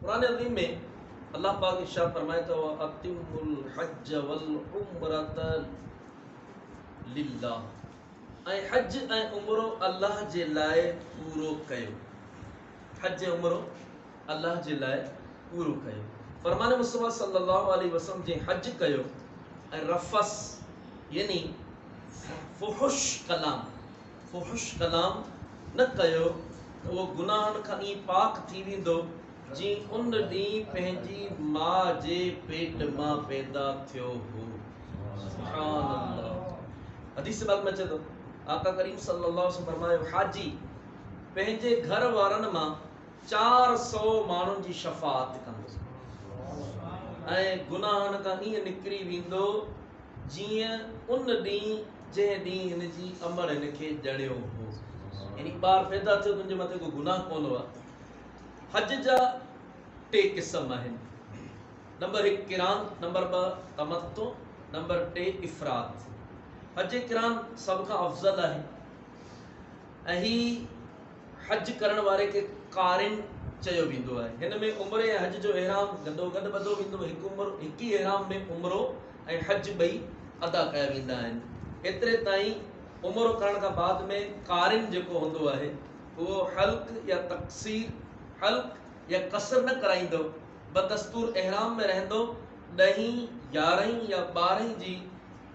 قرآن عظيم ۾ الله پاڪ ارشاد فرمائي ٿو واتموا الحج والعمرة لله ۽ حج ۽ عمرو الله جي لاء پورو ڪيو. حج ۽ عمرو الله جي لاء پورو ڪيو. فرمان مصطفيٰ صلي الله عليه وسلم جنهن حج ڪيو ۽ رفث يعني فحش ڪلام، فحش ڪلام نه ڪيو ته اهو گناهن کان ائين پاڪ ٿي ويندو جيئن ان ڏينهن پنهنجي ماء جي پيٽ مان پيدا ٿيو هو. سبحان الله. حديث پاڪ ۾ اچي ٿو آقا ڪريم صلي الله عليه وسلم فرمايو حاجي پنهنجي گهر وارن مان 400 ماڻهن جي شفاعت ڪندو ۽ گناهن کان ائين نڪري ويندو جيئن ان ڏينهن جنهن ڏينهن هن جي امڙ هن کي ڄڻيو هو. يعني ٻار پيدا ٿيو تنهنجي مٿي ڪو گناهه ڪونه هو. حج جا ٽي قسم آهن. نمبر 1 قران، نمبر 2 تمتع، نمبر 3 افراد. حج قران سڀ کان افضل آهي ۽ هي حج ڪرڻ واري کي قارن چيو ويندو آهي. هن ۾ عمري ۽ حج جو احرام گڏوگڏ ٻڌو ويندو. هڪ عمر هڪ ئي احرام ۾ عمرو ۽ حج ٻئي ادا ڪيا ويندا آهن. ايتري تائين عمرو ڪرڻ کان بعد ۾ قارن جيڪو هوندو آهي اهو حلق يا تقصير، حلق يا قصر نه ڪرائيندو، بدستور احرام ۾ رهندو. ڏهين، يارهين يا ٻارهين جي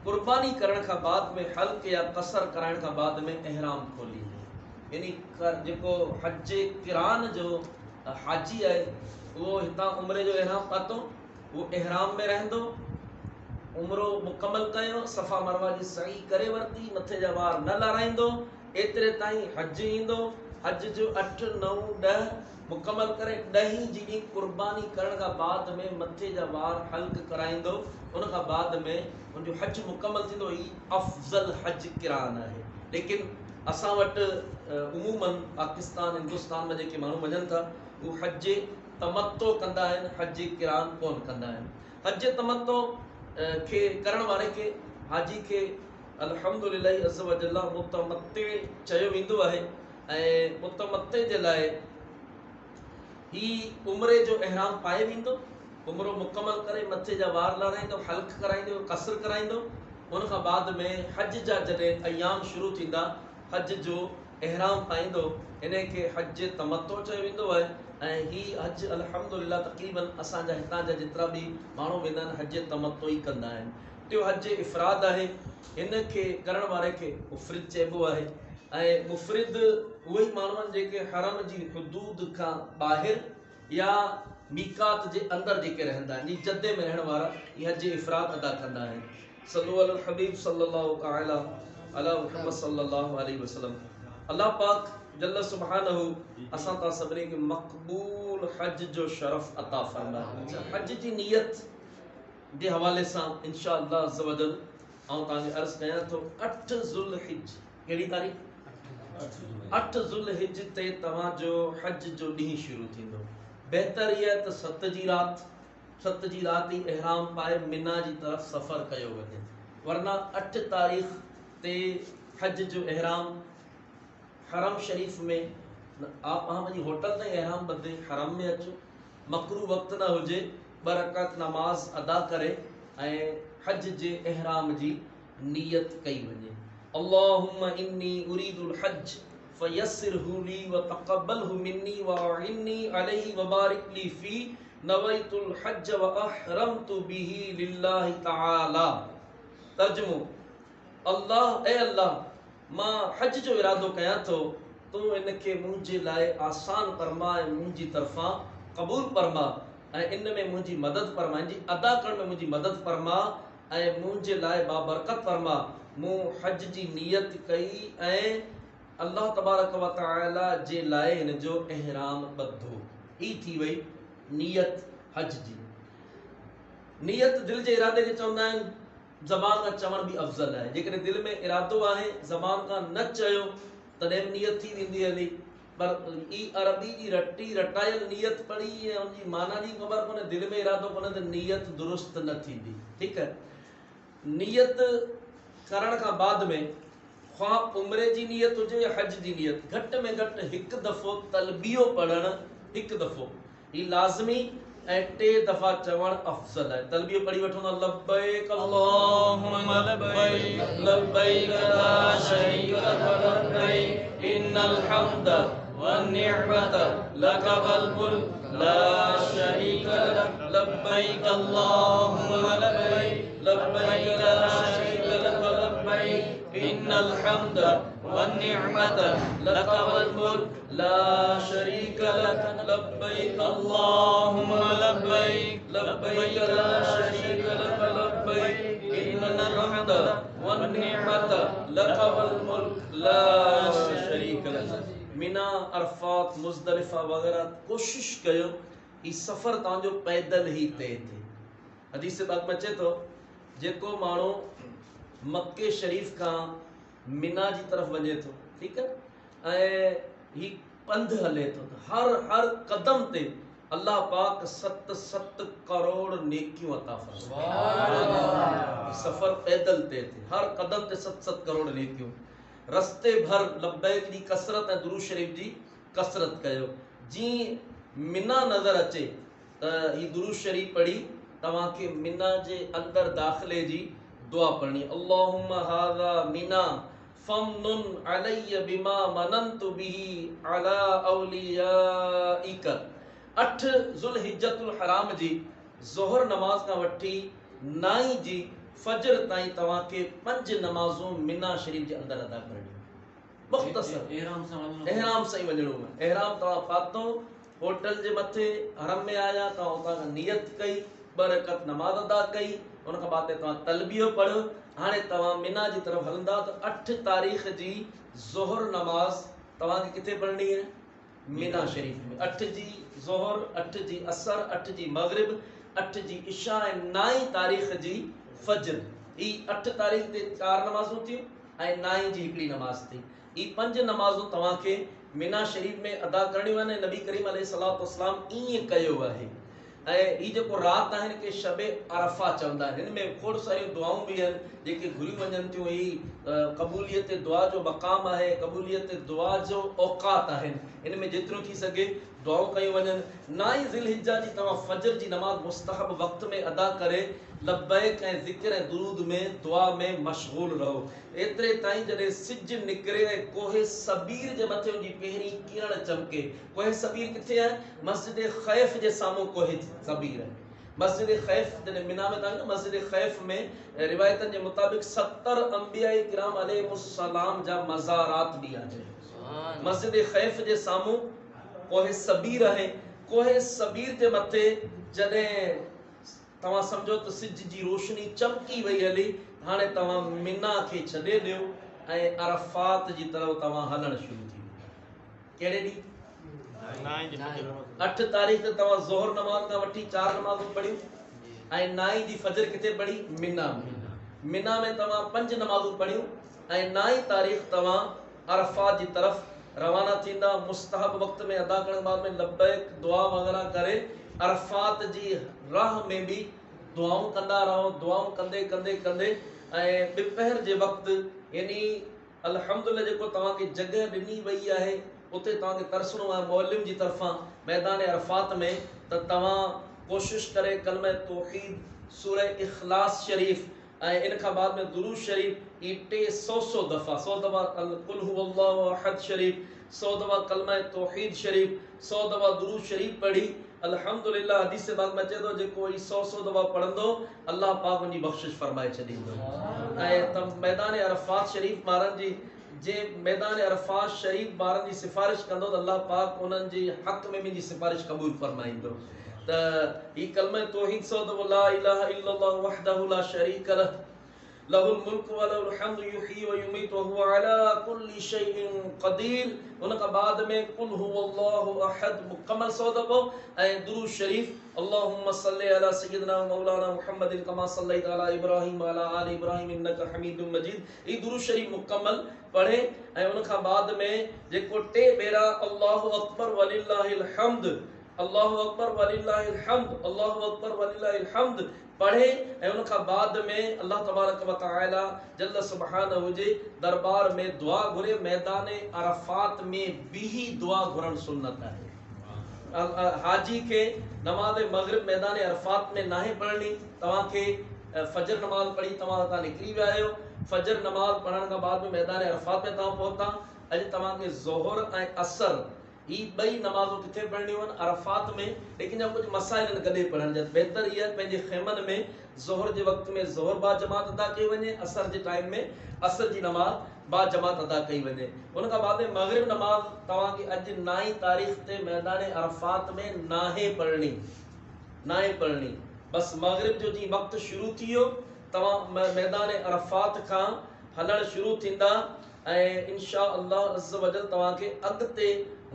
قرباني ڪرڻ کان بعد ۾ حلق يا قصر ڪرائڻ کان بعد ۾ احرام کوليندو. يعني جيڪو حج قران جو حاجي آهي اهو هتان عمري جو احرام پاتو، اهو احرام ۾ رهندو، عمرو مڪمل ڪيو، صفا مروه جي سعي ڪري ورتي، مٿي جا وار نه لارائيندو، ايتري تائين حج ايندو، حج جو 8، 9، 10 مڪمل ڪري ڏهين جي ڏينهن قرباني ڪرڻ کان بعد ۾ مٿي جا وار حلق ڪرائيندو، ان کان بعد ۾ ان جو حج مڪمل ٿيندو. هي افضل حج قران آهي. ليڪن اسان وٽ عموماً پاڪستان هندستان ۾ جيڪي ماڻهو وڃن ٿا هو حج تمتع ڪندا آهن، حج قران ڪونه ڪندا آهن. حج تمتع کي ڪرڻ واري کي حاجي کي الحمد لله عز وجل متمتع چيو ويندو آهي ۽ متمتع جي لاء هي عمري جو احرام پائي ويندو، عمرو مڪمل ڪري مٿي جا وار لاهرائيندو، حلق ڪرائيندو، قصر ڪرائيندو، ان کان بعد ۾ حج جا جڏهن ايام شروع ٿيندا حج جو احرام پائيندو، انهي کي حج تمتع چيو ويندو آهي ۽ هي حج الحمد لله تقريباً اسان جا هتان جا جيترا به ماڻهو ويندا آهن حج تمتع ئي ڪندا آهن. ٽيون حج افراد آهي، هن کي ڪرڻ واري کي مفرد چئبو آهي ۽ مفرد اهي ئي ماڻهو آهن جيڪي حرم جي حدود کان ٻاهر يا ميقات جي اندر جيڪي رهندا آهن، يعني جدي ۾ رهڻ وارا هي حج افراد ادا ڪندا آهن. صلو علی الحبيب صلي الله تعالي علی محمد صلي الله عليه وسلم. الله پاڪ جل سبحانه اسان تان سڀني کي مقبول حج جو شرف عطا فرمائي. حج جي نيت جي حوالي سان انشاء الله عزوجل آئون توهان کي عرض ڪيان ٿو 8 ذوالحج، ڪهڙي تاريخ؟ 8 ذوالحج تي توهان جو حج جو ڏينهن شروع ٿيندو. بهتر هي آهي ته 7 جي رات، 7 جي رات ئي احرام پائي منيٰ جي طرف سفر ڪيو وڃي، ورنه 8 تاريخ تي حج جو احرام حرم شريف ۾ آپ توهان پنهنجي هوٽل تائين احرام ٻڌي حرم ۾ اچو، مڪروه وقت نه هجي، 2 رڪعت نماز ادا ڪري ۽ حج جي احرام جي نيت ڪئي وڃي. اللهم اني اريد الحج فيسره لي وتقبله مني واعني عليه وبارڪ لي فيه نويت الحج واحرمت به لله تعالي. ترجمو، الله اي الله! مان حج جو ارادو ڪيان ٿو، تون ان کي منهنجي لاء آسان فرما ۽ منهنجي طرفان قبول فرما ۽ ان ۾ منهنجي مدد فرما، ان جي ادا ڪرڻ ۾ منهنجي مدد فرما ۽ منهنجي لاء بابرڪت فرما، مون حج جي نيت ڪئي ۽ الله تبارڪ و تعالي جي لاء هن جو احرام ٻڌو. هي ٿي وئي نيت حج جي. نيت دل جي ارادي کي چوندا آهن. زبان کان چوڻ به افضل آهي. جيڪڏهن دل ۾ ارادو آهي، زبان کان نه چيو تڏهن به نيت ٿي ويندي هلي. پر هي عربي جي رٽي رٽايل نيت پڙهي ۽ ان جي معنيٰ جي خبر ڪونهي، دل ۾ ارادو ڪونهي ته نيت درست نه ٿيندي. ٺيڪ آهي. نيت ڪرڻ کان بعد ۾ خواه عمري جي نيت هجي يا حج جي نيت، گهٽ ۾ گهٽ هڪ دفعو تلبيو پڙهڻ، هڪ دفعو هي لازمي ۽ ٽي دفعا چوڻ افضل آهي. تلبيو پڙهي وٺو ته لبيڪ اللهم لبيڪ لبيڪ لا شريڪ لك لبيڪ ان الحمد والنعمة لك والملك لا شريڪ لك لبيڪ اللهم لبيڪ لبيڪ لا شريڪ لك لبيڪ ان الحمد والنعمة لك والملك لا شريڪ لك لبيڪ اللهم لبيڪ لبيڪ لا شريڪ لك لبيڪ ان الحمد والنعمة لك والملك لا شريڪ لك. منيٰ، عرفات، مزدلفه وغيره ڪوشش ڪيو هي سفر توهان جو پيدل ئي طئي ٿئي. حديث پاڪ ۾ اچي ٿو جيڪو ماڻهو مڪي شريف کان منيٰ جي طرف وڃي ٿو ٺيڪ آهي ۽ هي پنڌ هلي ٿو ته هر هر قدم تي الله پاڪ ست ست ڪروڙ نيڪيون عطا فرمائي. سفر پيدل طئي ٿئي هر قدم تي ست ست ڪروڙ نيڪيون. رستي ڀر لبيڪ جي ڪثرت ۽ درود شريف جي ڪثرت ڪيو. جيئن منيٰ نظر اچي ته هي درود شريف پڙهي توهان کي منيٰ جي اندر داخلي جي دعا پڙهڻي اللهم هذا منيٰ فامنن علي بما مننت به علي اوليائک. اٺ ذوالحجة الحرام جي ظهر نماز کان وٺي نائين جي فجر تائين توهان کي پنج نمازون منيٰ شريف جي اندر ادا ڪرڻيون. مختصر احرام سان ئي وڃڻو آهي. احرام توهان پاتو، هوٽل جي مٿي حرم ۾ آيا، توهان اتان کان نيت ڪئي، ٻه رڪعت نماز ادا ڪئي، ان کان بعد توهان تلبيو پڙهيو، هاڻي توهان منيٰ جي طرف هلندا ته اٺ تاريخ جي ظهر نماز توهان کي ڪٿي پڙهڻي آهي؟ منيٰ شريف ۾. اٺ جي ظهر، اٺ جي عصر، اٺ جي مغرب، اٺ جي عشاء ۽ نائين تاريخ جي فجر. هي اٺ تاريخ تي چار نمازون ٿيون ۽ نائين جي هڪڙي نماز ٿي. هي پنج نمازون توهان کي منيٰ شريف ۾ ادا ڪرڻيون آهن ۽ نبي ڪريم عليه الصلوة والسلام ائين ڪيو آهي. ۽ هي جيڪو رات آهي هن کي شب عرفه چوندا آهن. هن ۾ کوڙ ساريون دعائون به آهن جيڪي گهريون وڃن ٿيون. هي قبوليت دعا جو مقام آهي، قبوليت دعا جو اوقات آهن. هن ۾ جيتريون ٿي سگهي دعائون ڪيون وڃن. نائين ذي الحجه جي توهان فجر جي نماز مستحب وقت ۾ ادا ڪري لبيڪ ۽ ذڪر ۽ درود ۾ دعا ۾ مشغول رهو. ايتري تائين جڏهن سج نڪري ۽ ڪوهه ثبير جي مٿي ان جي پهرين ڪرڻ چمڪي. ڪوهه ثبير ڪٿي آهي؟ مسجد خيف جي سامهون ڪوهه ثبير آهي. مسجد خيف جڏهن منيٰ ۾ توهان ويندا مسجد خيف ۾ روايتن جي مطابق 70 انبياء ڪرام عليهم السلام جا مزارات به آهن. مسجد خيف جي سامهون ڪوهه ثبير آهي. ڪوهه ثبير جي مٿي جڏهن توهان سمجهو ته سج جي روشني چمڪي وئي هلي، هاڻي توهان منيٰ کي ڇڏي ڏيو ۽ عرفات جي طرف توهان هلڻ شروع ٿي ويندا. ڪهڙي ڏينهن؟ اٺ تاريخ تي توهان ظهر نماز کان وٺي چار نمازون پڙهيون ۽ نائين جي فجر ڪٿي پڙهي؟ منيٰ ۾. منيٰ ۾ توهان پنج نمازون پڙهيون ۽ نائين تاريخ توهان عرفات جي طرف روانا ٿيندا. مستحب وقت ۾ ادا ڪرڻ بعد ۾ لبيڪ دعا وغيره ڪري عرفات جي راهه ۾ به دعائون ڪندا رهو. دعائون ڪندي ڪندي ڪندي ۽ ٻپهر جي وقت يعني الحمدلله جيڪو توهان کي جڳهه ڏني وئي آهي اتي توهان کي ترسڻو آهي معلم جي طرفان ميدان عرفات ۾ ته توهان ڪوشش ڪري ڪلمه توحيد، سوره اخلاص شريف ۽ ان کان بعد ۾ درود شريف هي ٽي سو سو دفعا سو دفعا قل هو الله احد شريف سو دفعا ڪلمه توحيد شريف سو دفعا درود شريف پڙهي الحمدلله حديث پاڪ ۾ اچي ٿو جيڪو هي سو سو دفعا پڙهندو الله پاڪ ان جي بخشش فرمائي ڇڏيندو. ۽ ته ميدان عرفات شريف وارن جي جنهن ميدان عرفات شريف وارن جي سفارش ڪندو ته الله پاڪ انهن جي حق ۾ منهنجي سفارش قبول فرمائيندو. ته هي ڪلمه توحيد سو دفعو لا اله الا الله وحده لا شريڪ له له الملڪ وله الحمد يحيي ويميت وهو علي ڪل شيء قدير ان کان بعد ۾ قل هو الله احد مڪمل سو دفعو ۽ درود شريف اللهم صل علي سيدنا ومولانا محمد ڪما صليت علي ابراهيم وعلي آل ابراهيم انڪ حميد مجيد هي درود شريف مڪمل پڙهي ۽ ان کان بعد ۾ جيڪو ٽي ڀيرا الله اڪبر ولله الحمد الله اڪبر ولله الحمد الله اڪبر ولله الحمد پڙهي ۽ ان کان بعد ۾ الله تبارڪ و تعالي جل سبحانه جي دربار ۾ دعا گهري. ميدان عرفات ۾ بيهي دعا گهرڻ سنت آهي. حاجي کي نماز مغرب ميدان عرفات ۾ ناهي پڙهڻي. توهان کي فجر نماز پڙهي توهان اتان نڪري ويا آهيو. فجر نماز پڙهڻ کان بعد ۾ ميدان عرفات ۾ توهان پهتا. اڄ توهان کي ظهر ۽ عصر هي ٻئي نمازون ڪٿي پڙهڻيون آهن؟ عرفات ۾. ليڪن جا ڪجهه مسائل آهن گڏي پڙهڻ جا. بهتر هي آهي پنهنجي خيمن ۾ ظهر جي وقت ۾ ظهر باجماعت ادا ڪئي وڃي، عصر جي ٽائيم ۾ عصر جي نماز باجماعت ادا ڪئي وڃي. ان کان بعد ۾ مغرب نماز توهان کي اڄ نائين تاريخ تي ميدان عرفات ۾ ناهي پڙهڻي، ناهي پڙهڻي. بس مغرب جو جيئن وقت شروع ٿي ويو توهان ميدان عرفات کان هلڻ شروع ٿيندا ۽ ان شاء الله عزوجل توهان کي اڳتي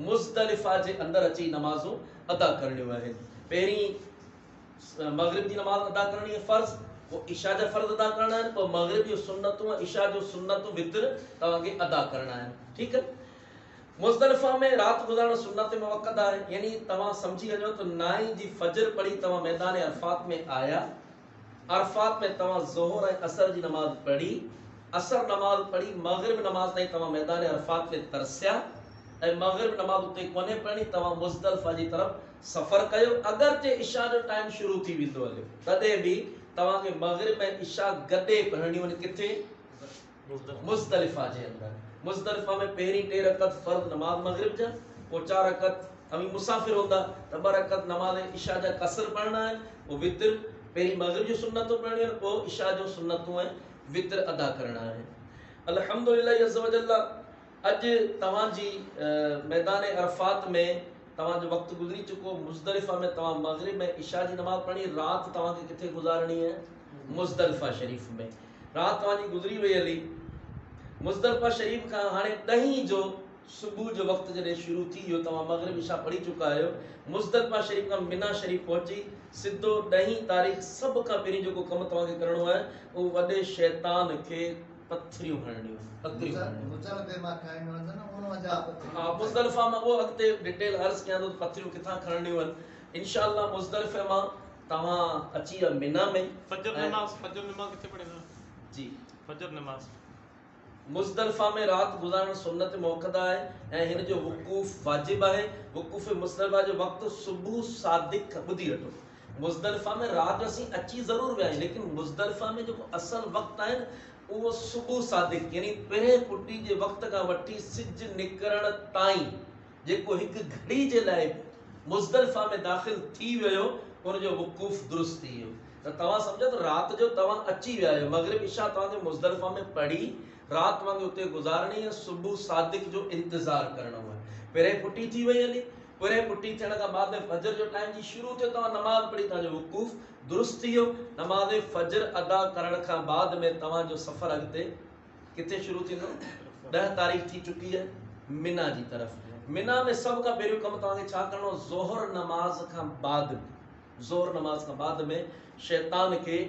مزدلفه جي اندر اچي نمازون ادا ڪرڻيون آهن. پهرين مغرب جي نماز ادا ڪرڻي آهي فرض، پوء عشاء جا فرض ادا ڪرڻا آهن، پوء مغرب جون سنتون ۽ عشاء جون سنتون وتر توهان کي ادا ڪرڻا آهن. ٺيڪ آهي. مزدلفه ۾ رات گذارڻ سنت مؤڪده آهي، يعني توهان سمجهي وڃو ته نائين جي فجر پڙهي توهان ميدان عرفات ۾ آيا، عرفات ۾ توهان ظهر ۽ عصر جي نماز پڙهي، عصر نماز پڙهي مغرب نماز تائين توهان ميدان عرفات ۾ ترسيا ۽ مغرب نماز اتي ڪونهي پڙهڻي، توهان مزدلفه جي طرف سفر ڪيو، اگرچه عشاء جو ٽائيم شروع ٿي ويندو هليو تڏهن به توهان کي مغرب ۽ عشاء گڏي پڙهڻيون آهن ڪٿي؟ مزدلفه جي اندر. مزدلفه ۾ پهرين ٽي رڪعت فرض نماز مغرب جا، پوء چار رڪعت اوهين مسافر هوندا ته ٻه رڪعت نماز عشاء جا قصر پڙهڻا آهن، پوء وتر، پهرين مغرب جون سنتون پڙهڻيون آهن، پوء عشاء جون سنتون ۽ وتر ادا ڪرڻا آهن. الحمدلله عزوجل اڄ توهان جي ميدان عرفات ۾ توهان جو وقت گذري چڪو، مزدلفه ۾ توهان مغرب ۽ عشاء جي نماز پڙهڻي، رات توهان کي ڪٿي گذارڻي آهي؟ مزدلفه شريف ۾. رات توهان جي گذري وئي هلي. مزدلفه شريف کان هاڻي ڏهين جو صبح جو وقت جڏهن شروع ٿي ويو، توهان مغرب عشاء پڙهي چڪا آهيو، مزدلفه شريف کان منيٰ شريف پهچي سڌو ڏهين تاريخ سڀ کان پهرين جيڪو ڪم توهان کي ڪرڻو آهي اهو وڏي شيطان کي پٿريون هڻڻيون آهن، ڪڪريون هڻڻيون آهن. مزدلفه مان کڻڻيون آهن نه 49 پٿريون. ها مزدلفه مان اهو اڳتي ڊيٽيل عرض ڪيان ٿو ته پٿريون ڪٿان کڻڻيون آهن. انشاء الله مزدلفه مان توهان اچي ويا منيٰ ۾. فجر نماز فجر نماز ڪٿي پڙهيندا؟ جي. فجر نماز. مزدلفه ۾ رات گذارڻ سنت مؤڪده آهي ۽ هن جو وقوف واجب آهي. وقوف مزدلفه جو وقت صبح صادق کان ٻڌي وٺو. مزدلفه ۾ رات جو اسين اچي ضرور ويا آهيون ليڪن مزدلفه ۾ جيڪو اصل وقت آهي نه اهو صبح صادق يعني پرهه ڦٽي جي وقت کان وٺي سج نڪرڻ تائين جيڪو هڪ گهڙي جي لاء به مزدلفه ۾ داخل ٿي ويو ان جو وقوف درست ٿي ويو ته توهان سمجهو ته رات جو توهان اچي ويا آهيو مغرب عشاء توهان کي مزدلفه ۾ پڙهي رات توهان کي اتي گذارڻي ۽ صبح صادق جو انتظار ڪرڻو آهي. پرهه ڦٽي ٿي وئي هلي پرهه ڦٽي ٿيڻ کان بعد ۾ فجر جو ٽائيم جي شروع ٿيو توهان نماز پڙهي توهان جو وقوف درست ٿي ويو نماز فجر ادا ڪرڻ کان بعد ۾ توهان جو سفر اڳتي ڪٿي شروع ٿيندو؟ 10 تاريخ ٿي چڪي آهي منيٰ جي طرف. منيٰ ۾ سڀ کان پهريون ڪم توهان کي ڇا ڪرڻو؟ ظهر نماز کان بعد ۾ ظهر نماز کان بعد ۾ شيطان کي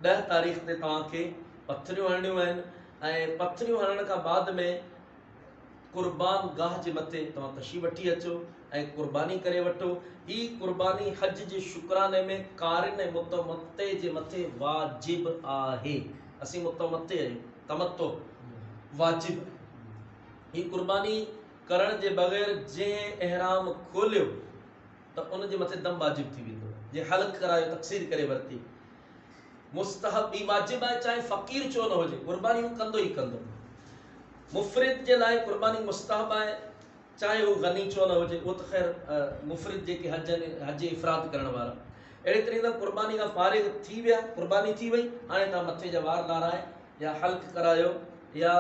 10 تاريخ تي توهان کي پٿريون هڻڻيون آهن ۽ پٿريون هڻڻ کان بعد ۾ قربان گاهه جي مٿي توهان تشريف وٺي اچو ۽ قرباني ڪري وٺو. هي قرباني حج جي شڪراني ۾ قارن ۽ متمتع جي مٿي واجب آهي. اسين متمتع آهيون، تمتع واجب آهي. هي قرباني ڪرڻ جي بغير جنهن احرام کوليو ته ان جي مٿي دم واجب ٿي ويندو. جنهن حلق ڪرايو، تقصير ڪري ورتي. مستحب هي واجب آهي چاهي فقير ڇو نه هجي، قرباني هو ڪندو ئي ڪندو. مفرد جي لاء قرباني مستحب آهي چاهي هو غني ڇو نه هجي، اهو ته خير مفرد جيڪي حج حج افراد ڪرڻ وارا اهڙي طريقي سان قرباني کان فارغ ٿي ويا، قرباني ٿي وئي، هاڻي توهان مٿي جا وار لاراهي يا حلق ڪرايو يا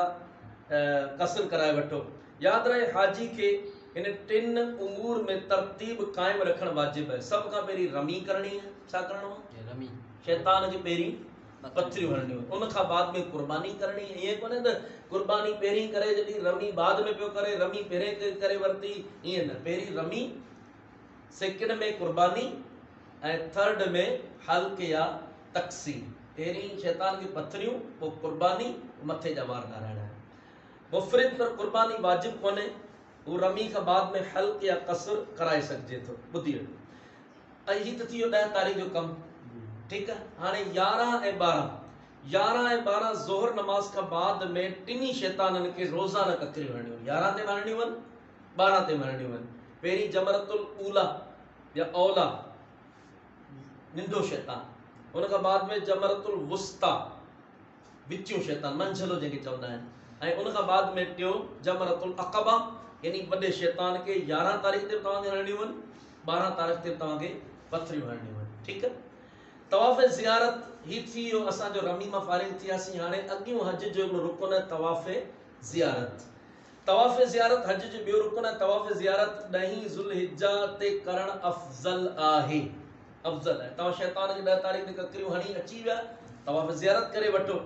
قصر ڪرائي وٺو. ياد رهي حاجي کي هن ٽن امور ۾ ترتيب قائم رکڻ واجب آهي. سڀ کان پهرين رمي ڪرڻي آهي. ڇا ڪرڻو آهي؟ رمي. شيطان کي پهرين پٿريون هڻڻيون آهن. ان کان بعد ۾ قرباني ڪرڻي. ائين ڪونهي ته قرباني پهرين ڪري ڇڏي، رمي بعد ۾ پيو ڪري، رمي پهرين ڪري ورتي، ائين نه. پهرين رمي، سيڪنڊ ۾ قرباني ۽ ٿرڊ ۾ حلق يا تقصير. پهرين شيطان کي پٿريون، پوء قرباني، پوء مٿي جا وار لاراهڻا آهن. مفرد پر قرباني واجب ڪونهي، هو رمي کان بعد ۾ حلق يا قصر ڪرائي سگهجي ٿو. ٻڌي وٺو. ۽ هي ته ٿي ويو 10 تاريخ جو ڪم. ٺيڪ آهي. هاڻي 11 ۽ 12، 11 ۽ 12 ظهر نماز کان بعد ۾ ٽنهي شيطانن کي روزانه ڪڪريون هڻڻيون آهن. 11 تي به هڻڻيون آهن، 12 تي به هڻڻيون آهن. پهرين جمرة الاوليٰ يا اوليٰ، ننڍو شيطان، ان کان بعد ۾ جمرة الوسطيٰ، وچيون شيطان، منجهلو جنهن کي چوندا آهن، ۽ ان کان بعد ۾ ٽيون جمرة العقبه يعني وڏي شيطان کي 11 تاريخ تي به توهان کي هڻڻيون آهن، 12 تاريخ تي به توهان کي پٿريون هڻڻيون آهن. ٺيڪ آهي. طواف زيارت هي ٿي ويو اسان جو رمي مان فارغ ٿياسين هاڻي اڳيون حج جو هڪڙو رڪن آهي طواف زيارت. طواف زيارت حج جو ٻيو رڪن آهي. طواف زيارت ڏهين ذوالحجه تي ڪرڻ افضل آهي. افضل آهي. توهان شيطان کي 10 تاريخ تي ڪڪريون هڻي اچي ويا، طواف زيارت ڪري وٺو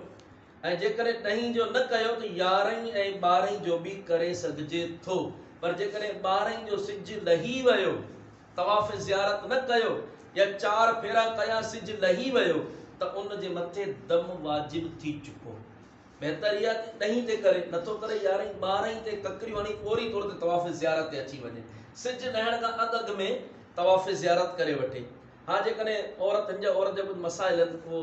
۽ جيڪڏهن ڏهين جو نه ڪيو ته يارهين ۽ ٻارهين جو به ڪري سگهجي ٿو. پر جيڪڏهن ٻارهين جو سج لهي ويو، طواف زيارت نه ڪيو يا چار ڦيرا ڪيا سج لهي ويو ته ان جي مٿي دم واجب ٿي چڪو. بهتر اها ته ڏهين تي ڪري، نٿو ڪري يارهين ٻارهين تي ڪڪريون هڻي فوري طور تي طواف زيارت تي اچي وڃي. سج لهڻ کان اڳ اڳ ۾ طواف زيارت ڪري وٺي. ها جيڪڏهن عورت هن جا عورت جا ڪجهه مسائل آهن اهو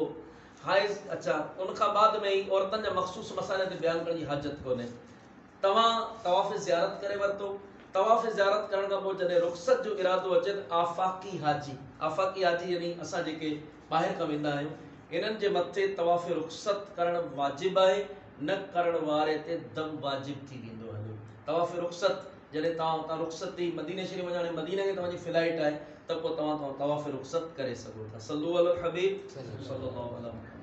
حائض اڇا ان کان بعد ۾ هي عورتن جا مخصوص مسائل هتي بيان ڪرڻ جي حاجت ڪونهي. توهان طواف زيارت ڪري ورتو. طواف زيارت ڪرڻ کان پوء جڏهن رخصت جو ارادو اچي ته آفاقي حاجي، آفاقي حاجي يعني اسان جيڪي ٻاهر کان ويندا آهيون، انهن جي مٿي طواف رخصت ڪرڻ واجب آهي، نه ڪرڻ واري تي دم واجب ٿي ويندو هليو. طواف رخصت جڏهن توهان اتان رخصت ٿي مديني شريف وڃو هاڻي مديني کي توهان جي فلائيٽ آهي ته پوء توهان طواف رخصت ڪري سگهو ٿا. صلو علي الحبيب صلي الله عليه محمد.